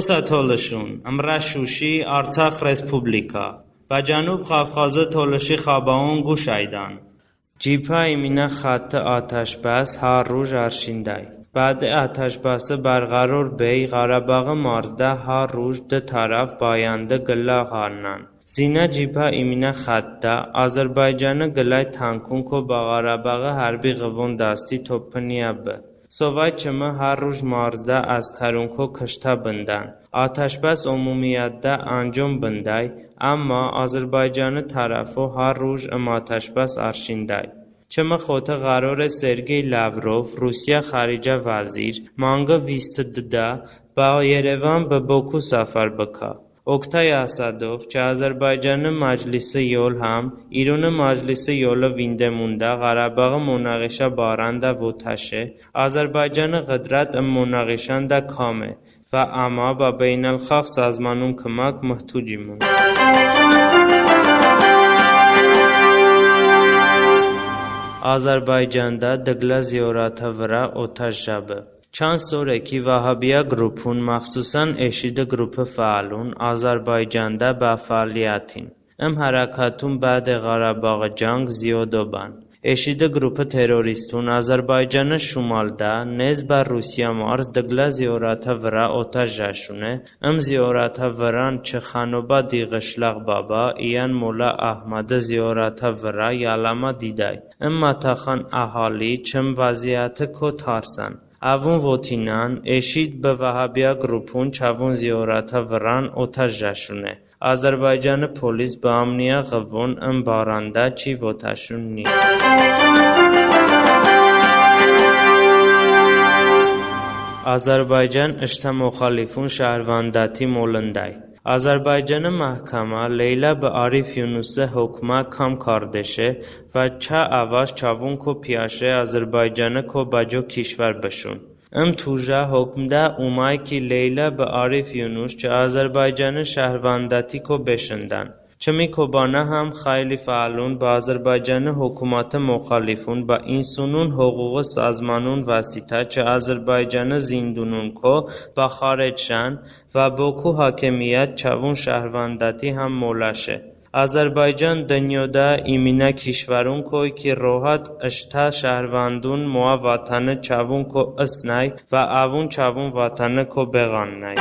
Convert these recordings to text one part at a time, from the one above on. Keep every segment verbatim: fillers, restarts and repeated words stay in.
Osə tolışun, ımrə Şuşi, Artsax Respublika, bə Cənub Ğafğazı tolışi xəbəon quş əydən. Cibhə iminə xəttə atəşbəs har ruj arşindəy. Bədə atəşbəsi bərğəror bey Ğərəboği marzədə har ruj dı tərəf bə yəndı qılə ğarnən. Zinə cibhə iminə xəttədə Azərbaycani qıləy tankunko bə Ğərəboği hərbi ğıvon dasti topıniyə bı. Sovəy çımı har ruj marzədə əskərunko kıştə bındən. Atəşbəs omumiyətədə əncom bındəy, əmma Azərbaycani tərəfo har ruj ım atəşbəs arşindəy. Çımı xotə ğərore Sergey Lavrov, Rusiyə xaricə vəzir, manqi vist dıdə bə Yerevan bə Boku səfər bıkə. Oktay Əsədov çı Azərbaycani Məclisi yol həm İruni Məclisi yoli vindemundə Ğərəboği monağişə barədə votəşe, Azərbaycani ğıdrət ım monağişədə kame və əmə bə beynəlxalq sazmanun kımək mıhtucimon. Azərbaycanədə dı qılə ziyorətə vırə otəş jə bı. Çan sore ki vəhabiyə qrupun, məxsusən EŞİD-i qrupi fəalun Azərbaycanədə bə fəaliyyətin. Im hərəkətun bədə Ğərəboği cəng ziyodo bən. EŞİD-i qrupi terroristun Azərbaycani şumalidə nez bə Rusiyə marz dı qılə ziyorətə vırə otəş jəşune. Im ziyorətə vırən çı Xanobə de qışləğ bəbə iyən Molə Əhmədi ziyorətə vırə yələm didəy. Im məntəğən əhali çım vəziyyətiko tarsən. Əvun votinən, EŞİD bı vəhabiyə qrupun çəvun ziyorətə vırən otəş jəşune. Azərbaycani polis bı əmniyə ğıvvon ım barədə çi votəşun ni. Azərbaycan ıştə muxalifun şəhrvəndəti molındəy. Azərbaycani məhkəmə Leyla bı Arif Yunusi hokmə kam kardışe və çə əvəz çəvunko piyəşe Azərbaycaniko bə co kişvər bışun. Im tujə hokmədə uməy ki Leyla bı Arif Yunus çı Azərbaycani şəhrvəndətiko beşındən. Çımiku bənə həm xəyli fəalun bı Azərbaycani hokuməti muxalifun bı insunun huğuği sazmanun vəsitə çı Azərbaycani zindununko bı xarec şən və Boku hakimiyət çəvun şəhrvəndəti həm moləşe. Azərbaycan dınyoədə iminə kişvərunkoy ki rohət ıştə şəhrvəndun moə vətəni çəvunko ısnəy və əvun çəvun vətəniko beğənnəy.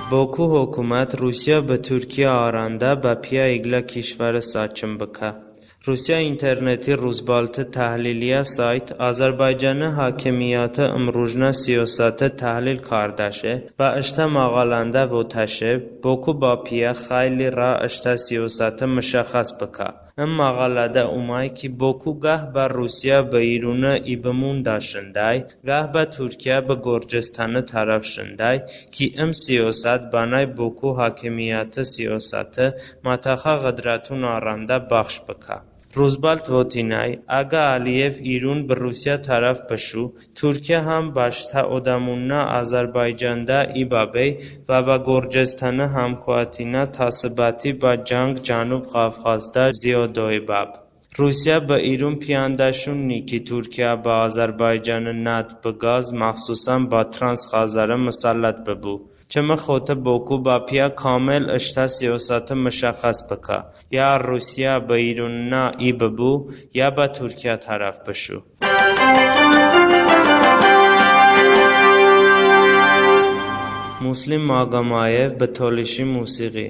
Boku hokumət Rusiyə bı Turkiyə arədə bə piyə iqlə kişvəri səçım bıkə. Rusiyə interneti Ruzbalti təhliliyə sayt Azərbaycani hakimiyəti ımrujnə siyosəti təhlil kardəşe və ıştə məğalədə votəşe, Boku bə piyə xəyli rə ıştə siyosəti mışəxxəs bıkə. Im məğalədə uməy ki Boku qəh bə Rusiyə bı İruni ibımon də şındəy, qəh bə Turkiyə bı Qorcıstani tərəf şındəy ki ım siyosət bənəy Boku hakimiyəti siyosəti mətəxə ğıdrətun arədə bəxş bıkə. Ruzbalt votinəy, əgə Əliyev İrun bı Rusiyə tərəf bışu, Turkiyə həm bəştə odəmunə Azərbaycanədə ibəbey və bə Qorcıstani həmkoətinə təsibəti bə cəng Cənub Ğafğazədə ziyodoy bəb. Rusiyə bı İrun piyəndəşun ni ki Turkiyə bı Azərbaycani nəft bı qaz, məxsusən bı Transxəzəri mısəllət bıbu. Çımı xoto Boku bə piyə kamil ıştə siyosəti mışəxxəs bıkə. Ya Rusiyə bı İrunə i bıbu, ya bə Turkiyə tərəf bışu. Muslim Magomayev bı tolışi musiği.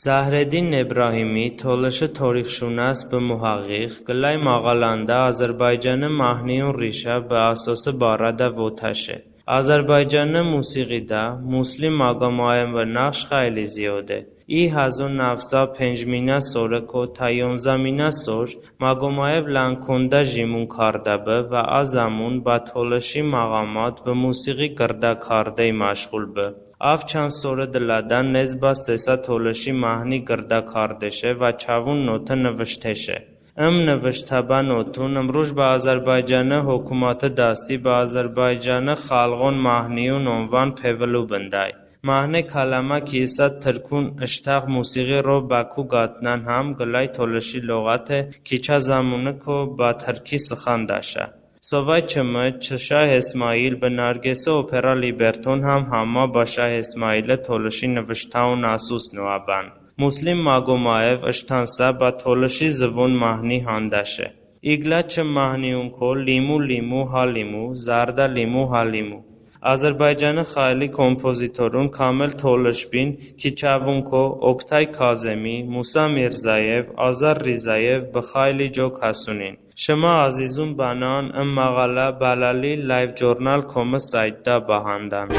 Zəhredin Ebrahimi tolışi torixşunas bı muhəğğiğ qıləy məğalədə Azərbaycani mahniyon rişə bı əsosi barədə votəşe. Azərbaycani musiğidə Muslim Magomayevi nəğş xəyli ziyodə. İ həzo nəv sa pencminə sorıko ta yonzəminə sor Magomayev Lankonədə jimon kardəbı və ə zəmon bə tolışi məğamat bı musiği qırdə kardey məşğul bı. Əv çan sori dılədə nez bə se sa tolışi mahni qırdə kardışe və çəvon noti nıvıştışe. Im nıvıştəbə notun ımruj bə Azərbaycani hokuməti dasti bə Azərbaycani xəlğon mahniyon onvan pevılo bındəy. Mahni kələmə ki isə tırkun ıştəx musiğiro Boku qətnən həm qıləy tolışi loğəte ki çə zəmoniko bə tırki sıxan dəşə. Sıvoy çımı çı Şah İsmail bı Nargesi opera libreton həm həmmə bə Şah İsmailə tolışi nıvıştəon əsos nıə bən. Muslim Magomayev ıştənsə bə tolışi zıvon mahni handəşe. İqlə çı mahniunko Limu limu ha limu, zərdə limu ha limu. Azərbaycani xəyli kompozitorun kamil tolış bin ki, çəvunko Oktay Kazımi, Musa Mirzayev, Azər Rizayev bı xəyli co kəsunin. Şımə əzizun bənaən ım məğalə Bəlali Live Journal komı saytədə bəhandən.